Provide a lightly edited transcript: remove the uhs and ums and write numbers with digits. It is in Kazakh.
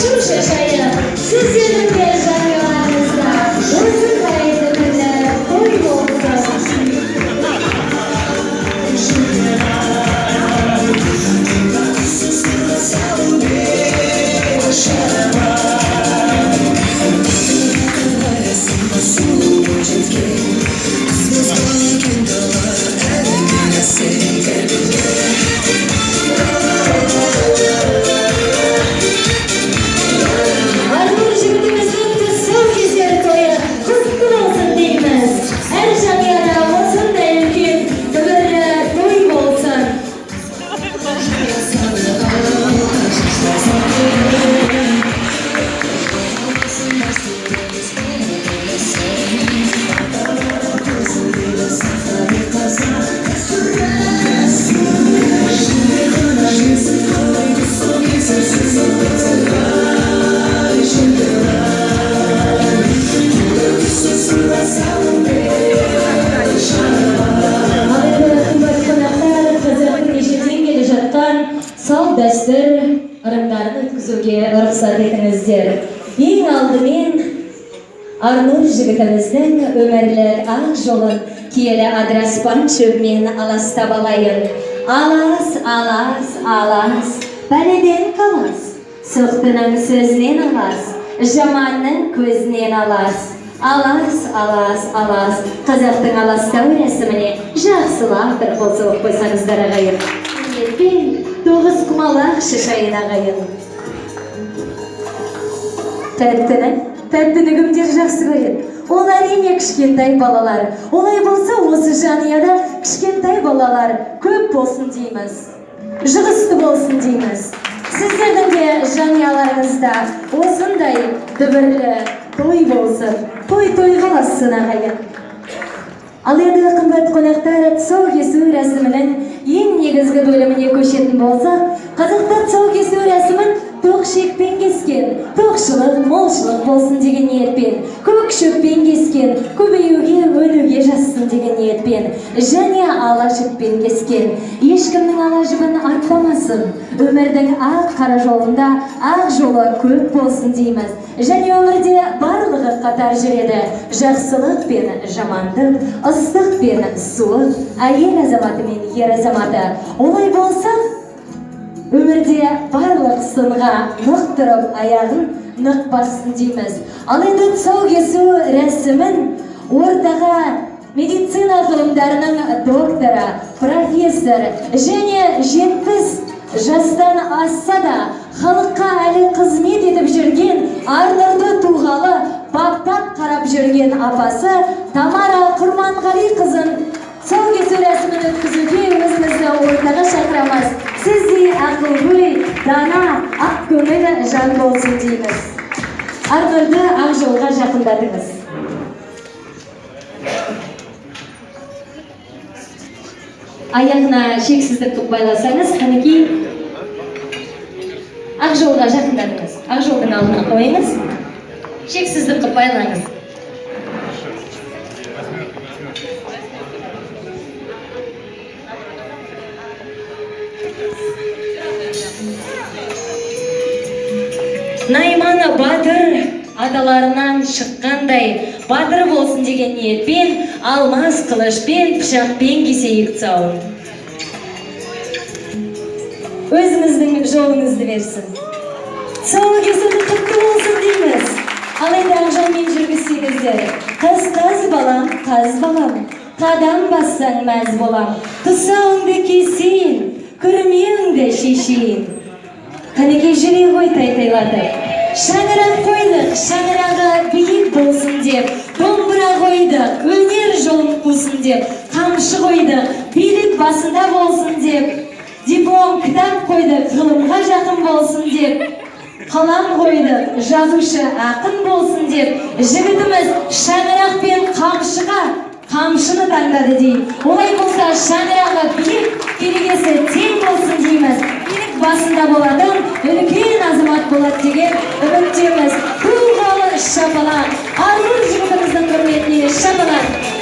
Шашу шашайық. Сіздердің де жанұяларыңызда осындай дүбірлі той болсын. Арнұр жігітіміздің тұсаукесер тойы құтты болсын дейміз. Әр жанұяда осындай үлкен дүбірлі той болсын. Ал енді, қымбат қонақтар, қазақтың ежелден келе жатқан салт дәстүр ырымдарын өткізуге рұқсат етіңіздер. Ең алдымен Арнұр жігітіміздің өмірлік ақ жолын киелі адыраспан шөбімен аластап алайын. Алас, алас, алас, бәледен қалас, соқтының сөзінен алас, жаманның көзінен алас. Алас, алас, алас, қазақтың аластау рәсіміне жақсылап бір қол соғып қойсаңыздар, ағайын. Құрметпен тоғыз құмалақ шашайын, ағайын. Тәттіні, тәттіні кімдер жақсы көреді? Ол әрине кішкентай балалар. Олай болса, осы жанұяда кішкентай балалар көп болсын дейміз. Жұғысты болсын дейміз. Сіздердің де жанұяларыңызда осындай дүбірлі той болсын. Той тойға ұлассын, ағайын. Ал енді, қымбат қонақтар, тұсаукесу рәсімінің ең негізгі бөліміне көшетін болсақ, қазақтар тұсаукесу рәсімін тоқ шекпен кескен, тоқшылық, молшылық болсын деген ниетпен, көк шөппен кескен, көбеюге, өнуге жазсын деген ниетпен, және ала жіппен кескен. Ешкімнің ала жібін аттамасын, өмірдің ақ қара жолында ақ жолы көп болсын дейміз. Және өмірде барлығы қатар жүреді. Жақсылық пен жамандық, ыстық пен суық, әйел азаматы мен ер азаматы. Олай болса, өмірде барлық сынға нық тұрып, аяғын нық бассын дейміз. Ал енді тұсаукесу рәсімін ортаға медицина ғылымдарының докторы, профессор және 70 жастан асса да халыққа әлі қызмет етіп жүрген, Арнұрды туғалы баптап қарап жүрген апасы Тамара Құрманғали қызын тұсаукесу рәсімін өткізуге өзімізді ортаға шақырамыз. Сіздей ақылгөй, дана, ақ көңіл жан болсын дейміз. Арнұрды ақ жолға жақындатыңыз. Аяғына шексіздік қып байласаңыз, қанекей, ақ жолға жақындатыңыз. Ақ жолдың алдына қойыңыз. Шексіздік қып байлаңыз. Найман батыр аталарынан шыққандай батыр болсын деген ниетпен алмас қылышпен, пышақпен кесейік тұсауын. Өзіңіздің жолыңызды берсін. Тұсаукесудің құтты болсын дейміз. Ал енді ақжолмен жүргізсеңіздер. Қыз, қыз балам, қыз балам, қадам бассаң мәз болам. Тұсауыңды кесейін, күрмеуіңді шешейін. Қанекей, жүре ғой тайтайлатып. Шаңырақ қойдық, шаңырағы биік болсын деп, домбыра қойдық, өнер жолын қусын деп, қамшы қойдық, билік басында болсын деп, диплом кітап қойдық, ғылымға жақын болсын деп, қалам қойдық, жазушы ақын болсын деп, жігітіміз шаңырақ пен қамшыға қамшыны таңдады дейін. Олай болса, шаңырағы биік, керегесі тең болсын дейміз. Билік басында болатын үлкен азамат болады деген үміттеміз. Қол шапалақ. Арнұр жігітіміздің құрметіне шапалақ.